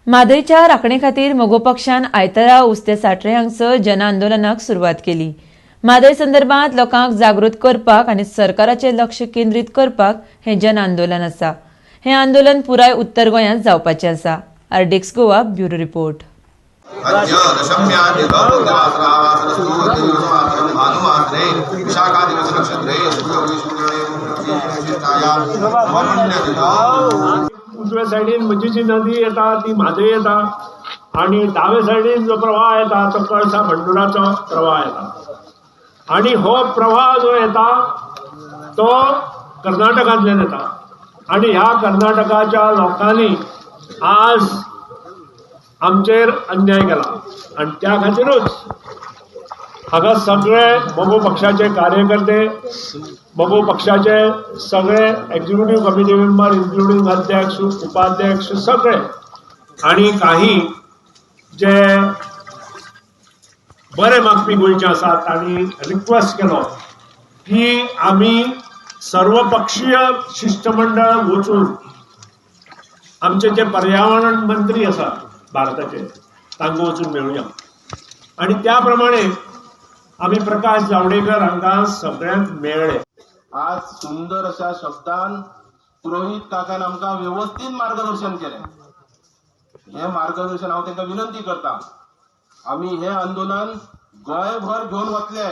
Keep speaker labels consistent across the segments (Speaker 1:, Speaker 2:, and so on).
Speaker 1: म्हादयच्या राखणे खातीर मगो पक्षान आयतारा उस्ते साट्रे हांगसर जनआंदोलनाक सुरवात केली. म्हादय संदर्भात लोकांक जागृत करपाक आनी सरकाराचें लक्ष केंद्रीत करपाक हें जनआंदोलन आसा. हें आंदोलन पुराय उत्तर गोंयांत जावपाचें आसा. RDX Goa, bureau report.
Speaker 2: अद्य दशम्यादिवासरावासरस्तु अद्य भानुवासरे विशाखादिवसनक्षत्रे शुभपुण्यतिथौ.
Speaker 3: उजव्या सायडीन म्हजीची नदी येता, ती म्हादय येता आनी दावे सायडीन जो प्रवाह येता तो कळसा भंडुराचो प्रवाह येता आनी हो प्रवाह जो येता तो कर्नाटकांतल्यान येता आनी ह्या कर्नाटकाच्या लोकांनी आज आमचेर अन्याय केला आनी त्या खातीरूच हांगा सगळे मगो पक्षाचे कार्यकर्ते, मगो पक्षाचे सगळे एक्झिक्युटीव कमिटी मेंबर, इन्क्लुडींग अध्यक्ष, उपाध्यक्ष सगळे आनी काही जे बरे मागपी गोंयचे आसात, तांणी रिक्वेस्ट केलो की आमी सर्वपक्षीय शिश्टमंडळ वचून आमचे जे पर्यावरण मंत्री आसात भारताचे, तांकां वचून मेळुया. आनी त्या प्रमाणे आमी प्रकाश जावडेकर हांकां सगळ्यांक मेळ्ळे.
Speaker 4: आज सुंदर अशा शब्दान पुरोहीत काकान आमकां व्यवस्थीत मार्गदर्शन केलें. हें मार्गदर्शन हांव तांकां विनंती करता, आमी हें आंदोलन गोंयभर घेवन वतले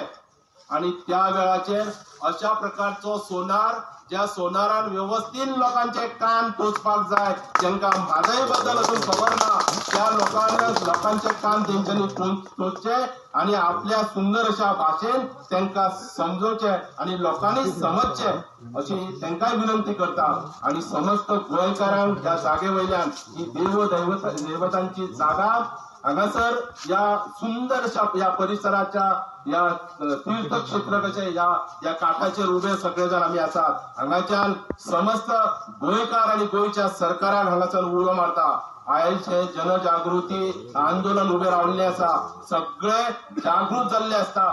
Speaker 4: आनी त्या वेळाचेर अशा प्रकारचो सोनार, ज्या सोनारान व्यवस्थीत लोकांचे कान टोचपाक जाय, जांकां म्हादय बद्दल अजून खबर ना, त्या लोकांक लोकांचे कान तेंच्यांनी टोचचे आनी आपल्या सुंदर अशा भाशेन तांकां समजोवचे आनी लोकांनी समजचे अशी तांकांय विनंती करता. आनी समस्त गोंयकारांक ह्या जागे वयल्यान ही देव दैवतांची जागा हांगासर ह्या सुंदर अशा ह्या परिसराच्या ह्या तीर्थक्षेत्र कशें ह्या ह्या काठाचेर उबे सगळे जाण आमी आसात. हांगाच्यान समस्त गोंयकार आनी गोंयच्या सरकाराक हांगासर उलो मारता, आयज हे जनजागृती आंदोलन उबें रावल्लें आसा, सगळे जागृत जाल्ले आसता.